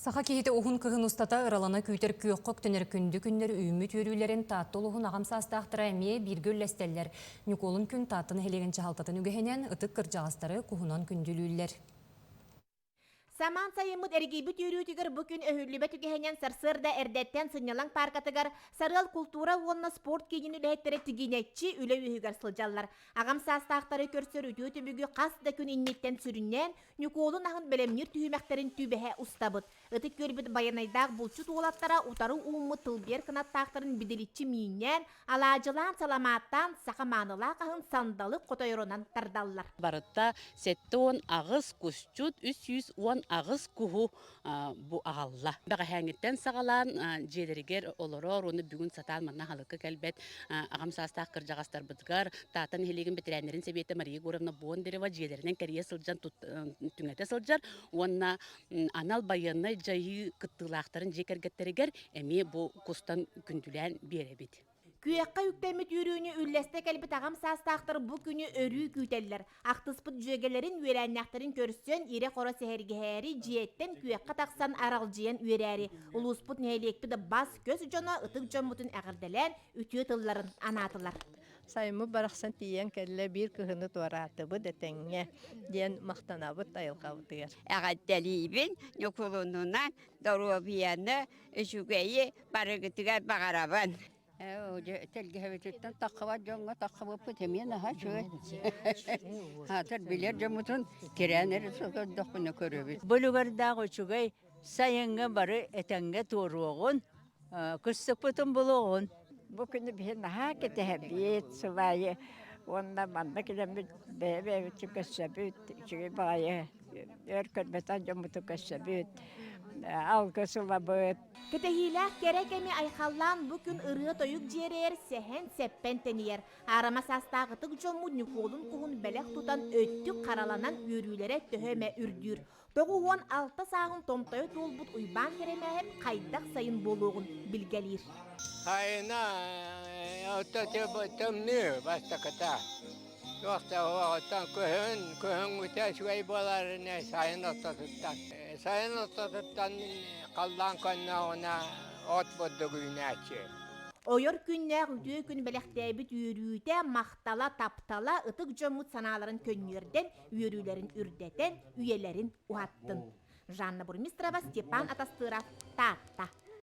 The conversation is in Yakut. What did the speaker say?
Саха киһитэ уһун кыһын устата ыралана күүтэр күөххэ үктэнэр күндү күннэр үүммүт үөрүүлэрин Таатта улууһун аҕам саастаахтара эмиэ бииргэ үллэстэллэр. Ньукуолун күн Таатта нэһилиэгин дьаһалтатын үгэһинэн ытык кырдьаҕастары куһунан күндүлүүллэр. Самаан сайыммыт эргийбит үөрүүтүгэр бу күн өһүллүбэт үгэһинэн сарсыарда эрдэттэн сынньалаҥ пааркатыгар Сарыал култуура уонна спорт киинин үлэһиттэрэ тигинэччи үлэ үөһүгэр сылдьаллар. Аҕам саастаахтары көрсөр үтүө түбүгү хас да күн инниттэн сүрүннээн Ньукуолун аһын бэлэмниир түһүмэхтэрин түбэһэ устабыт. Ытык күөлбүт байанайдаах булчут уолаттара утары ууммут тылбиэр кынаттаахтарын бидиличчи мииннээн, алаадьылаан, саламааттаан саха маанылаах аһын сандалы хотойорунан тардаллар. Барыта 78 кусчут, 318 куһу бу аҕалла. Бэҕэһээҥҥиттэн саҕалаан дьиэлэригэр олорор уонна бүгүн сатаан манна аһылыкка кэлбэт аҕам саастаах кырдьаҕастарбытыгар Таатта нэһилиэгин бэтэрээннэрин сэбиэтэ Мария Егоровна Бондарева дьиэлэринэн кэрийэ сылдьан түҥэтэ сылдьар уонна анал байыаннай дьайыы кыттыылаахтарын дьиэ кэргэттэригэр эмиэ бу кустан күндүлээн биэрэбит. Күөххэ үктэммит үөрүүнү үллэстэ кэлбит аҕам саастаахтар бу күнү өрүү күүтэллэр. Ахтыспыт дьүөгэлэрин, үөлээннээхтэрин көрсөн, ирэ-хоро сэһэргэһээри, дьиэттэн күөххэ тахсан аралдьыйан үөрээри, улууспут нэһилиэкпит бас-көс дьоно ытык дьоммутун эҕэрдэлээн, үтүө тылларын анаатылар. Сайыммыт барахсан тиийэн кэллэ, биир кыһыны туораатыбыт этэҥҥэ диэн махтанабыт айылҕабытыгар. Эҕэрдэлиибин Ньукулунунан доруобуйаны, үчүгэйи барыгытыгар баҕарабын. Тэлгэһэбититтэн таххыбат дьоҥҥо таххыбыппыт эмиэ наһаа үчүгэй. Аатар билэр дьоммутун тирээн эрэ сылдьардахпына көрөбүт. Бөлүгэрдээх үчүгэй сайыҥҥы бары этэҥҥэ туоруоҕун, кыстыкпытын булуоҕун. Бу күнү биһи наһаа кэтэһэбит сыл аайы уонна манна кэлэммит бэйэ-бэйэбитин көрсөбүт, үчүгэй баҕайы өр көрбөтөх дьоммутун көрсөбүт, алгыс ылабыт. Кэтэһиилээх кэрэ кэми айхаллаан бу күн ырыа-тойук дьиэрэйэр, сэһэн-сэппэн тэнийэр. Аарыма саастаах ытык дьоммут Ньукуолун куһун бэлэх тутан өттүк хараланан үөрүүлэрэ төһө эмэ үрдүүр. 96 сааһын томтойо туолбут Уйбаан Кэрэмээһэп хайдах сайын буолуоҕун билгэлиир. Сайына тымныы бастакыта. Туох да оҕоттон көһөн, көһөҥҥүтэ үчүгэй буолар сайын ортотуттан. Сайын ортотуттан халлаан көннөҕүнэ от бурдук үүнээччи. Ойор күннээх үтүө күн бэлэхтээбит үөрүүтэ, махтала, таптала ытык дьоммут санааларын көнньүөрдэн, үөрүүлэрин үрдэтэн, үйэлэрин уһаттын. Жанна Бурмистрова, Степан Атастыров, Таатта.